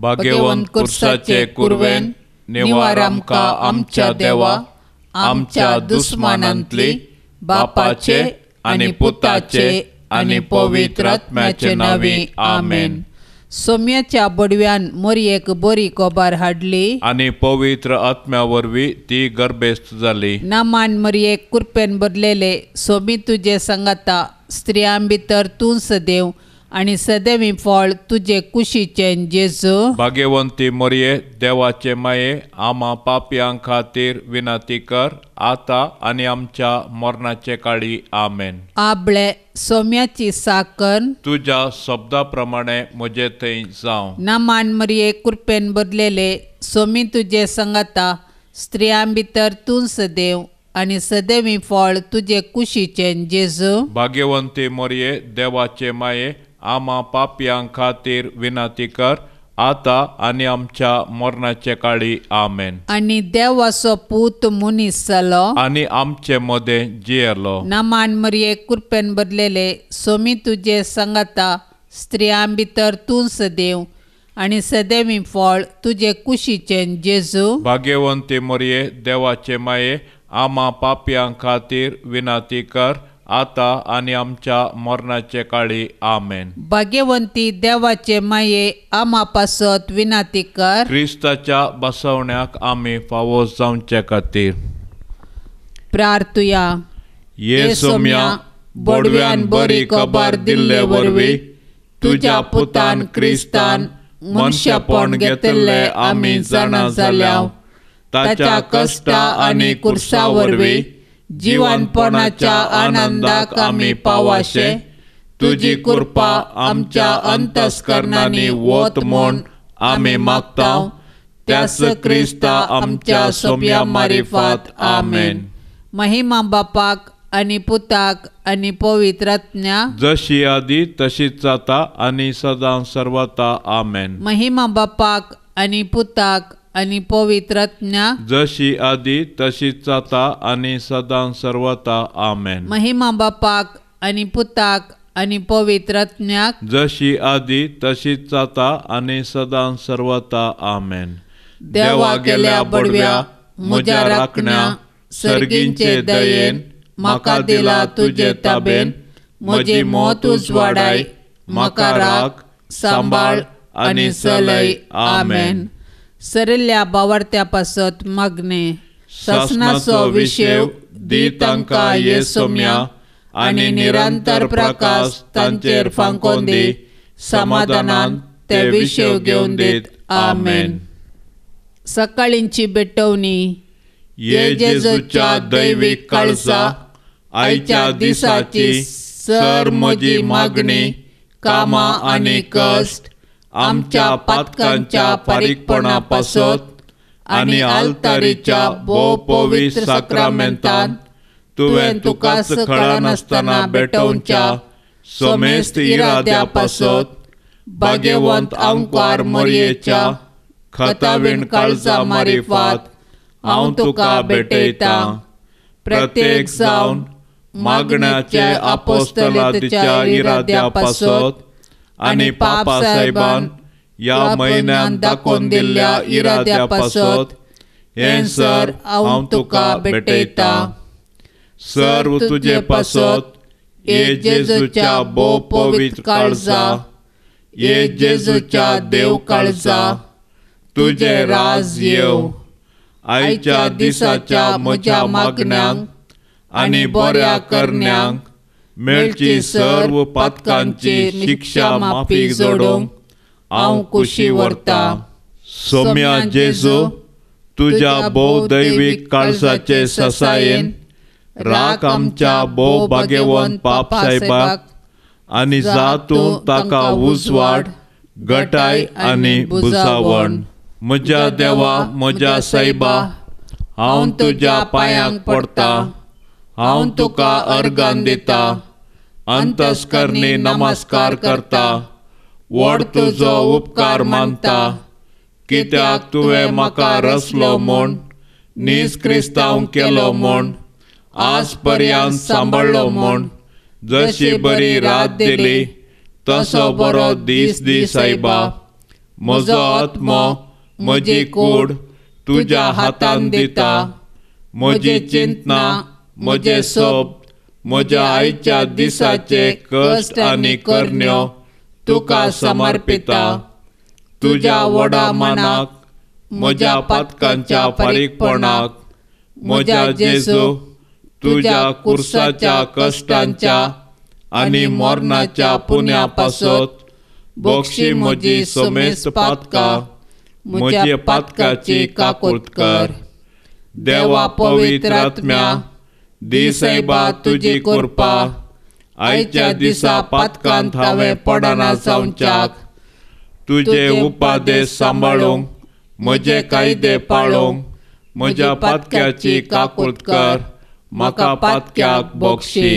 भाग्यवंत कुर्साचे कुरवेन निवार आमकां आमच्या देवा, आमच्या दुस्मानांतली, बापाचे आनी पुताचे आनी पवित्र आत्म्याचे नांवी. आमेन. सोम्याच्या बडव्यान मोरयेक बरी कोबार हाडली आनी पवित्र आत्म्या वरवीं ती गर्भेस्त जाली. नामान मोरयेक कुरपेन भरलेले सोमी तुजे सांगाता, स्त्रियां भितर तूं सदैव आनी सदैवी फळ तुजे कुशीचें जेजू. भाग्यवंती मोरये, देवाचे माये, आमा पापयां खातीर विनंती कर, आतां आनी आमच्या मरणाचे काळी. आमेन. आबळे सोम्याची साकन तुज्या शब्दा प्रमाणे म्हजे थंय जावं. नामान मरये कुरपेन भरलेले सोमी तुजे सांगाता, स्त्रियां भितर तूं सदैव आनी सदैवी फळ तुजे कुशीचें जेजू. भाग्यवंती मोरये, देवाचे माये, आमा पापयां खातीर विनंती कर, आतां आनी आमच्या मरणाचे काळी. आमेन. आनी देवाचो पूत मनीस जालो आनी आमचे मदें जियेलो. नामान मरये कुरपेन भरलेले सोमी तुजे सांगाता, स्त्रियां भितर तूं सदैव आनी सदैवी फळ तुजे कुशीचें जेजू. भाग्यवंती मोरये, देवाचे माये, आमा पापयां खातीर विनंती कर, आतां आनी आमच्या मरणाचे काळी. आमेन. भाग्यवंती देवाचे माये, आमा पासत विनंती कर, क्रिस्ताच्या बसवण्याक आमी फावो जावचे खातीर. प्रार्थुया. ये सोम्या, बोडव्यान बरी खबर दिल्ले वरवीं तुज्या पुतान क्रिस्तान मनशापण घेतिल्लें आमी जाणा जाल्या. ताच्या कश्टा आनी कुर्सा वरवीं जिवनपणाच्या आनंदाक आमी पावाशे तुजी कृपा आमच्या अंतस्करणांनी वत म्हूण आमी मागता, त्याच क्रिस्ता आमच्या सोम्या मारिफात. आमेन. महिमा बापाक आनी पुताक आनी पवित्र आत्म्या, जशी आदी तशीच जाता आनी सदां सर्वता. आमेन. महिमा बापाक आनी पुताक आनी पवित्र आत्म्या, जशी आदी तशीच जाता आनी सदां सर्वता. आमेन. महिमा बापाक आनी पुताक आनी पवित्र आत्म्याक, जशी आदी तशीच जाता आनी सदां सर्वता. आमेन. देवा गेल्या बडव्या म्हज्या राखण्या, सर्गींचे दयेन म्हाका दिला तुजे ताबेन, म्हजी मौत उजवाडाय, म्हाका राख, सांबाळ आनी चलय. आमेन. सरिल्ल्या बावरत्या पासत मागणे. सासणाचो विशेव दी तांकां ये सोम्या, आनी निरंतर प्रकाश तांचेर फांकोवन दी, समाधानान ते विशेव घेवन दीत. आमेन. सकाळींची भेटवणी. ये जेजूच्या दैवीक काळजा, आयच्या दिसाची सर म्हजी मागणी, कामां आनी कश्ट आमच्या पातकांच्या फारीकपणा पासत आनी आल्तारीच्या भोव पवित्र साक्रामेंतान तुवें तुकाच कळनासतना भेटोवच्या समेस्त इराद्या पासत भाग्यवंत आंकवार मोरयेच्या खतावीण काळजा मारिफात हांव तुका भेटयतां. प्रत्येक जावन मागण्याचे आपोस्तलाच्या इराद्या पासत आनी पापा साहेबान ह्या म्हयन्यान दाखोवन दिल्ल्या इराद्या पासत हें सर हांव तुका भेटयतां. सर्व तुजे पासत ये जेजूच्या भोव पवित्र काळजा, ये जेजूच्या देव काळजा, तुजें राज येवं. आयच्या दिसाच्या म्हज्या मागण्यांक आनी बऱ्या करण्यांक मेळची सर्व पातकांची शिक्षा माफी जोडूंक हांव कुशी व्हरतां. सोम्या जेजू, तुज्या भोव दैवीक काळजाचे ससायेन राख आमच्या भोव भाग्यवंत पाप साहेबाक आनी जा तूं ताका उजवाड, गटाय आनी भुजावण. म्हज्या देवा, म्हज्या सायबा, हांव तुज्या पांयांक पडटा, हांव तुका अर्गान दिता, अंतस्करणी नमस्कार करता, व्हड तुजो उपकार मानता, कित्याक तुवें म्हाका रचलो म्हूण, नीज क्रिस्तांव केलो म्हूण, आज पर्यंत सांबाळ्ळो म्हूण, जशी बरी रात दिली तसो बरो दीस दी सायबा. म्हजो आत्मो म्हजी कूड तुज्या हातान दिता. म्हजी चिंतना, म्हजे सोब, म्हज्या आयच्या दिसाचे कश्ट आनी करण्यो तुका समर्पिता. तुज्या व्हडा मनाक, म्हज्या पातकांच्या फारीकपणाक, म्हज्या जेजू तुज्या कुर्साच्या कश्टांच्या आनी मरणाच्या पुण्या पासत बक्षी म्हजी समेस्त पातकां, म्हज्या पातकाची काकूत कर. देवा पवित्र आत्म्या, दी सायबा तुजी कृपा आयच्या दिसा पातकांत हांवें पडना जावच्याक. तुजे उपादेश सांबाळूंक, म्हजे कायदे पाळूंक म्हज्या पातक्याची काकूत कर, म्हाका पातक्याक बक्षी.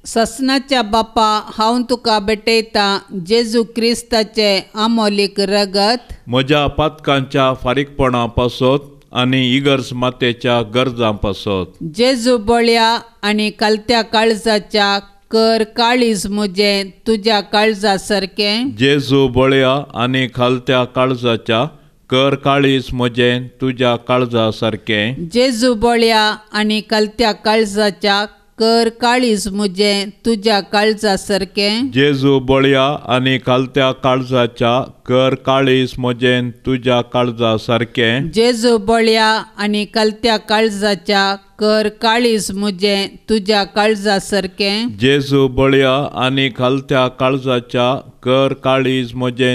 ससनाच्या बापा, हांव तुका भेटयतां जेजू क्रिस्ताचें आमोलीक रगत, म्हज्या पातकांच्या फारीकपणा पासत आनी इगर्ज मातेच्या गरजां पासत. जेजू बळ्या आनी कालत्या काळजाच्या कर काळीज म्हजें तुज्या काळजा सारकें. जेजू बळ्या आनी खालत्या काळजाच्या कर काळीज म्हजें तुज्या काळजा सारकें. जेजू बळ्या आनी कालत्या काळजाच्या कर काळीज म्हजें तुज्या काळजा सारकें. जेजू बळ्या आनी खालत्या काळजाच्या कर काळीज म्हजें तुज्या काळजा सारकें. जेजू बळ्या आनी खालत्या काळजाच्या कर काळीज म्हजें तुज्या काळजा सारकें. जेजू बळ्या आनी खालत्या काळजाच्या कर काळीज म्हजें तुज्या काळजा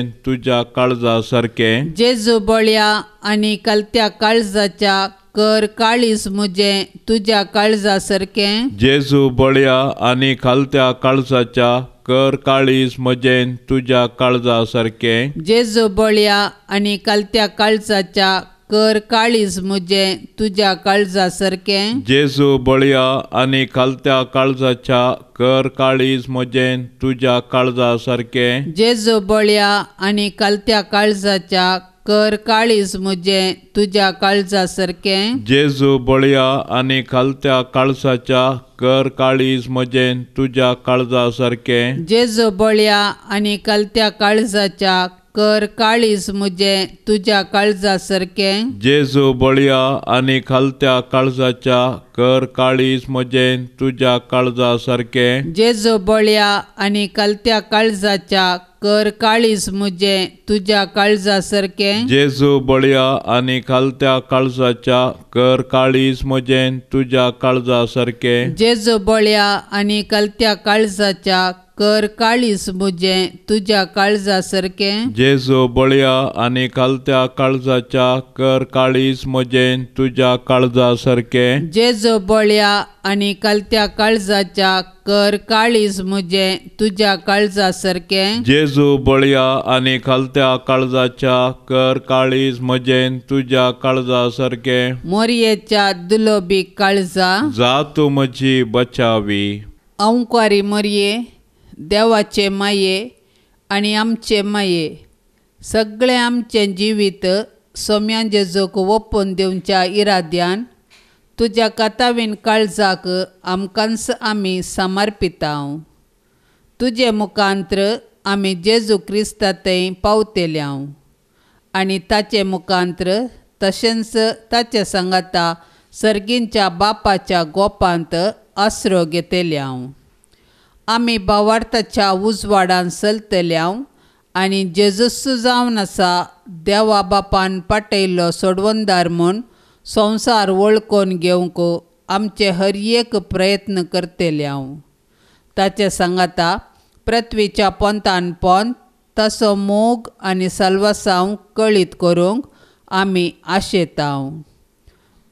सारकें. जेजू बळ्या आनी खालत्या काळजाच्या कर काळीज म्हजें तुज्या काळजा सारकें. जेजू बळ्या आनी खालत्या काळजाच्या कर काळीज म्हजें तुज्या काळजा सारकें. जेजू बळ्या आनी खालत्या काळजाच्या कर काळीज म्हजें तुज्या काळजा सारकें. जेजू बळ्या आनी खालत्या काळजाच्या कर काळीज म्हजें तुज्या काळजा सारकें. जेजू बळ्या आनी खालत्या काळजाच्या कर काळीज म्हजें तुज्या काळजा सारकें. जेजू बळ्या आनी खालत्या काळजाच्या कर काळीज म्हजें तुज्या काळजा सारकें. जेजू बळ्या आनी खालत्या काळजाच्या कर काळीज म्हजें तुज्या काळजा सारकें. जेजू बळ्या आनी खालत्या काळजाच्या कर काळीज म्हजें तुज्या काळजा सारकें. जेजू बळ्या आनी खालत्या काळजाच्या कर काळीज म्हजें तुज्या काळजा सारकें. जेजू बळ्या आनी खालत्या काळजाच्या कर काळीज म्हजें तुज्या काळजा सारकें. जेजू बळ्या आनी खालत्या काळजाच्या कर काळीज म्हजें तुज्या काळजा सारकें. जेजू बळ्या आनी खालत्या काळजाच्या कर काळीज म्हजें तुज्या काळजा सारकें. जेजू बळ्या आनी खालत्या काळजाच्या कर काळीज म्हजें तुज्या काळजा सारकें. जेजू बळ्या आनी खालत्या काळजाच्या कर काळीज म्हजें तुज्या काळजा सारकें. मोरयेच्या दुलोबी काळजा जा तूं म्हजी बचावी. अंवकारी मोरये, देवाचे माये आनी आमचे माये, सगळें आमचें जिवीत सोम्या जेजूक ओपून दिवच्या इराद्यान तुज्या कातावीन काळजाक आमकांच आमी समर्पितांव. तुजे मुखांत्र आमी जेजू क्रिस्ता थंय पावतेल्यांव आनी ताचे मुखांत्र तशेंच ताचे सांगाता सर्गींच्या बापाच्या गोपांत आसरो घेतल्यांव. आमी भावार्थाच्या उजवाडान चलतल्यांव आनी जेजूस जावन आसा देवा बापान पाटयल्लो सोडवणदार म्हूण संवसार वळखून घेवंक आमचे हर एक प्रयत्न करतल्यांव. ताचे सांगाता पृथ्वीच्या पोंतान पोंत तसो मोग आनी साल्वासांव कळीत करूंक आमी आशेतांव.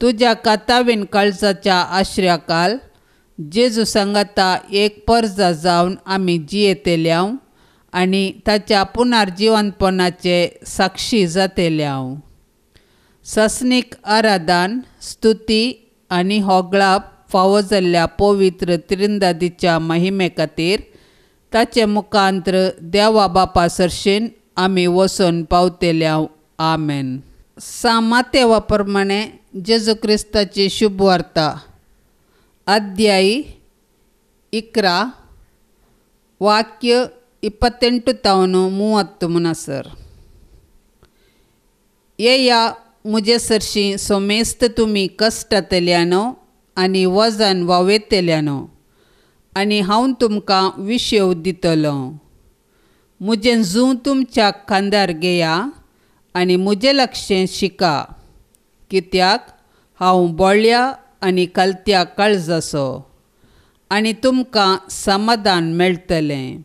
तुज्या कातावीन काळजाच्या आश्र्याकाल जेजू सांगाता एक परजा जावन आमी जियेतल्यांव आनी ताच्या पुनर्जिवनपणाचे साक्षी जातल्यांव. ससनीक आराधन, स्तुती आनी होगळाप फावो जाल्ल्या पवित्र त्रिंदादीच्या महिमे खातीर ताचे मुखांत्र देवा बापा सरशीन आमी वचून पावतल्यांव. आमेन. सा मातेवा प्रमाणे जेजू क्रिस्ताची शुभवार्ता, अध्याय 11 ವಾಕ್ಯ 28 ತಾವನು 30 ಮುನಸರ್. येया म्हजे सरशीं सोमेस्त तुमी कश्टांतल्यानो आनी वजन वावयतल्यानो आनी हांव तुमकां विशेव दितलो. म्हजें जूं तुमच्या खांदार घेया आनी म्हजें लक्षें शिका, कित्याक हांव बोळ्या आनी कलत्या काळजाचो आनी तुमकां समाधान मेळटलें.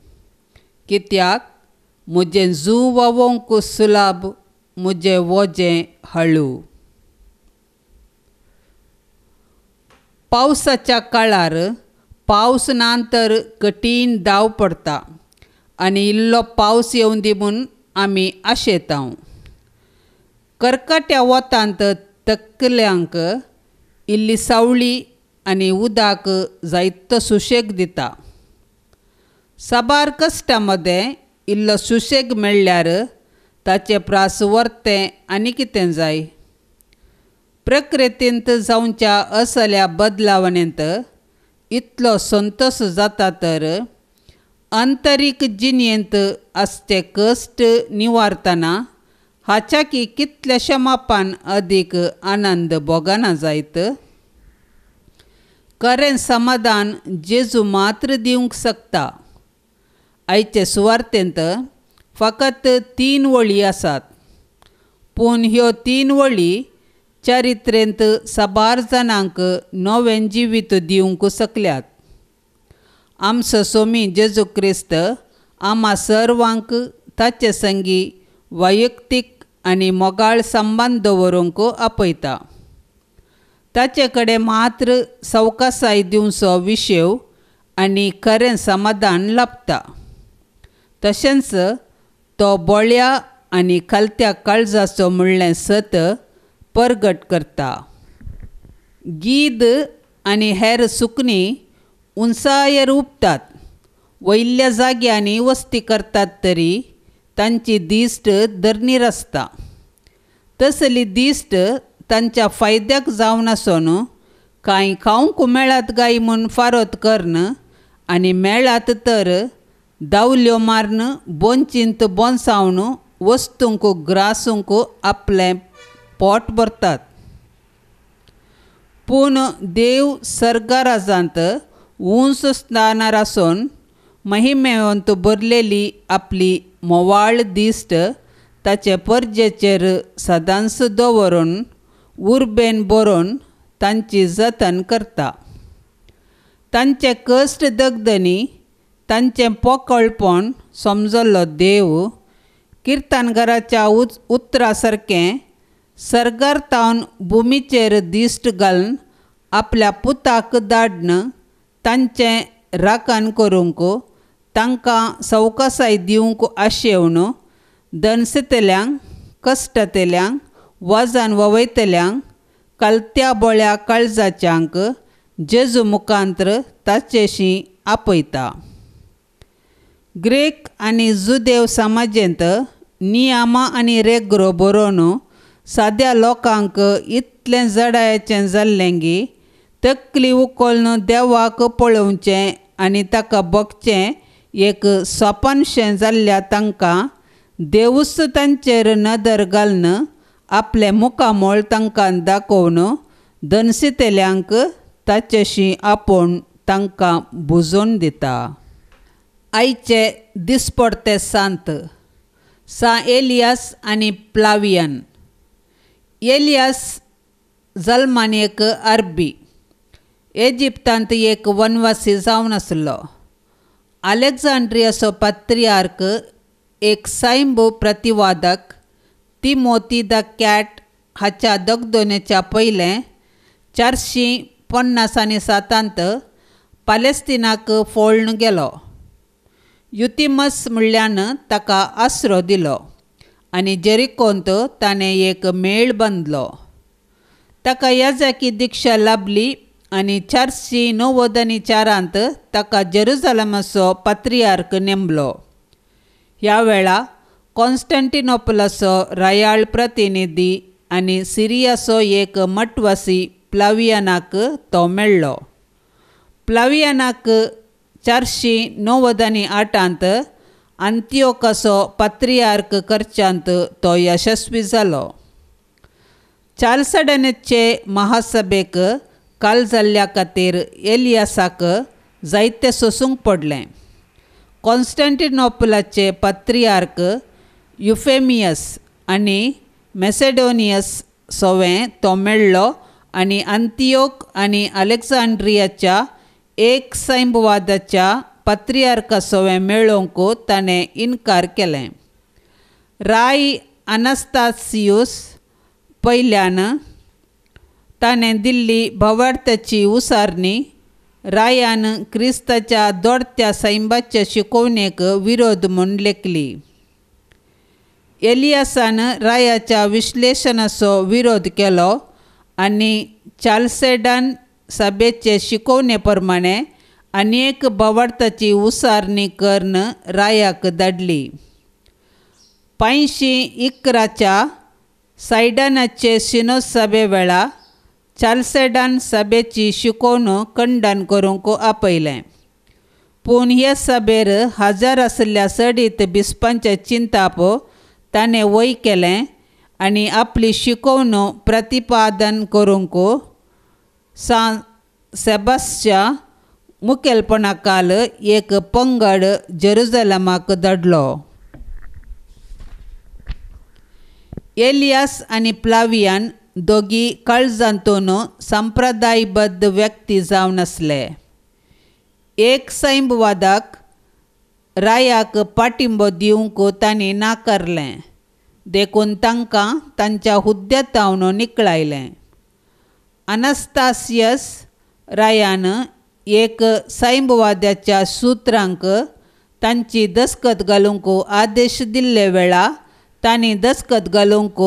कित्याक म्हजें जूं वावोवंक सुलाभ, म्हजें वजें हळू. पावसाच्या काळार पावस ना तर कठीण दाव पडटा आनी इल्लो पावस येवन दी म्हूण आमी आशेतांव. करकट्या वतांत तकल्यांक इल्ली सावळी आनी उदक जायतो सुशेग दिता. साबार कश्टां मदें इल्लो सुशेग मेळ्ळ्यार ताचे प्रास वर्तें आनी कितें जाय. प्रकृतींत जावच्या असल्या बदलावणेंत इतलो संतोश जाता तर आंतरीक जिणेंत आसचे कश्ट निवारतना हाच्या की कितल्याश्या मापान अदीक आनंद भोगना जायत. खरें समाधान जेजू मात्र दिवंक शकता. आयचे सुवार्तेंत फकत 3 वळी आसात, पूण ह्यो 3 वळी चरित्रेंत साबार जाणांक नवें जिवीत दिवंक शकल्यात. आमचो सोमी जेजू क्रिस्त आमा सर्वांक ताचे संगी वैयक्तीक आनी मोगाळ संबंद दवरूंक आपयता. ताचे कडेन मात्र सवकासाय दिवचो विशेव आनी खरें समाधान लाभता. तशेंच तो बोळ्या आनी खालत्या काळजाचो म्हणलें सत परगट करता. गीद आनी हेर सुकणीं उंचायेर उबतात, वयल्या जाग्यांनी वस्ती करतात तरी तांची दिश्ट धरणीर आसता. तसली दिश्ट तांच्या फायद्याक जावन आसून कांय खावंक मेळत काय म्हूण फारोत करून आनी मेळत तर दावल्यो मारून बोंचींत बोंसावन वस्तूंक ग्रासूंक आपलें पोट भरतात. पूण देव सर्गराजांत उंच स्थानार आसून महिमेवंत भरलेली आपली मोवाळ दिश्ट ताचे परजेचेर सदांच दवरून उर्बेन बरोवन तांची जतन करता. तांचे कश्ट दगदनी तांचें पोकळपण समजल्लो देव किर्तनघराच्या उतरा सारकें सर्गार तावन भुमीचेर दिश्ट घालून आपल्या पुताक धाडन तांचें राखण करूंक तांकां सवकासाय दिवंक आशेवन दनसतल्यांक कश्टतल्यांक वजन ववयतल्यांक कलत्या बोळ्या काळजाच्यांक जेजू मुखांत्र ताचेशी आपयता. ग्रीक आनी जुदेव समाजेंत नियामा आनी रेग्रो बरोवन साद्या लोकांक इतलें जडायेचें जाल्लें की तकली उखलून देवाक पळोवचें आनी ताका भोगचें एक सपनशें जाल्ल्या तांकां देवूच तांचेर नदर घालून आपलें मुखामळ तांकां दाखोवन दनसितल्यांक ताचेशी आपोवन तांकां बुजोवन दिता. आयचे दिसपडते सांत सां एलियास आनी प्लावियन. एलियास जल्मान एक अरबी, इजिप्तांत एक वनवासी जावन आसलो. अलेक्झांड्रियाचो पात्रियार्क एक सायंबू प्रतिवादक तिमोती the cat हाच्या दगदोनेच्या पयलें 457 पालेस्तिनाक फोळ्ण गेलो. युतिमस म्हणल्यान ताका आसरो दिलो आनी जेरिकोंत ताणें एक मेळ बांदलो. ताका याजकी दीक्षा लाभली आनी 494 ताका जेरुजलमाचो पात्रियार्क नेमलो. ह्या वेळा कॉन्स्टंटिनोपलाचो रायाळ प्रतिनिधी आनी सिरियाचो एक मठवासी प्लावियनाक तो मेळ्ळो. प्लावियनाक 498 अंतियोकाचो पात्रियार्क करच्यांत तो यशस्वी जालो. चाल्सेडॉनाचे महासभेक काल जाल्ल्या खातीर एलियासाक जायते सोसूंक पडलें. कॉन्स्टँटिनोपलाचे पात्रियार्क युफेमियस आनी मॅसेडोनियस सोवें तो मेळ्ळो आनी अंतियोक आनी अलेक्झांड्रियाच्या एक सैंबवादाच्या पात्रियार्का सोवें मेळोवंक ताणें इनकार केलें. राय अनास्तासियूस पयल्यान ताणें दिल्ली भावार्थाची उसारणी रायान क्रिस्ताच्या दोडत्या सैंबाच्या शिकोवणेक विरोध म्हूण लेखली. एलियासान रायाच्या विश्लेशणाचो विरोध केलो आनी चाल्सेडॉन सभेचे शिकोवणे प्रमाणे अनेक भावार्थाची उसारणी करून रायाक धाडली. 511 सायडनाचे सिनोस सभे वेळा चाल्सेडॉन सभेची शिकोवण खंडन करूंक आपयलें. पूण हे सभेर हजर आशिल्ल्या सडीत बिस्पांचें चिंताप ताणें वय केलें आनी आपली शिकोवण प्रतिपादन करूंक सान सेबासच्या मुखेलपणाखाल एक पंगड जेरुजलमाक धाडलो. एलियास आनी प्लावियान दोगी काळजांतून संप्रदायबद्ध व्यक्ती जावन आसले. एक सैंबवादाक रायाक पाठिंबो दिवंक तांणी नाकारलें, देखून तांकां तांच्या हुद्द्यातावन निकळायलें. अनास्तासियस रायान एक सैंबवाद्याच्या सुत्रांक तांची दस्खत घालूंक आदेश दिल्ले वेळा तांणी दस्खत घालूंक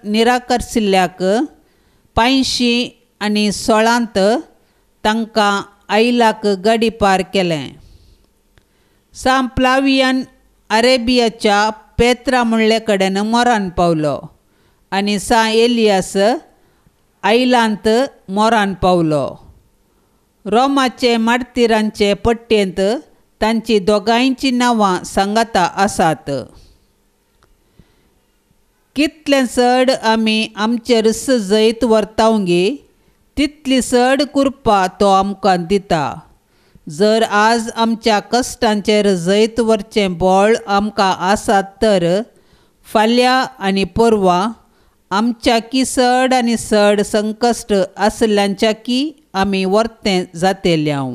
निराकरशिल्ल्याक 516 तांकां आयलाक गडी पार केलें. सां प्लावियन अरेबियाच्या पेत्रा म्हणले कडेन मोरान पावलो आनी सां एलियास आयलांत मोरान पावलो. रोमाचे मार्तिरांचे पट्टेंत तांची दोगांयचीं नांवां सांगाता आसात. कितलें चड आमी आमचेर जैत व्हरतावंगी तितली चड कृपा तो आमकां दिता. जर आज आमच्या कश्टांचेर जैत व्हरचें बळ आमकां आसात तर फाल्यां आनी परवां आमच्या की चड आनी चड संकश्ट आशिल्ल्यांच्या की आमी वर्तें जातेल्यांव.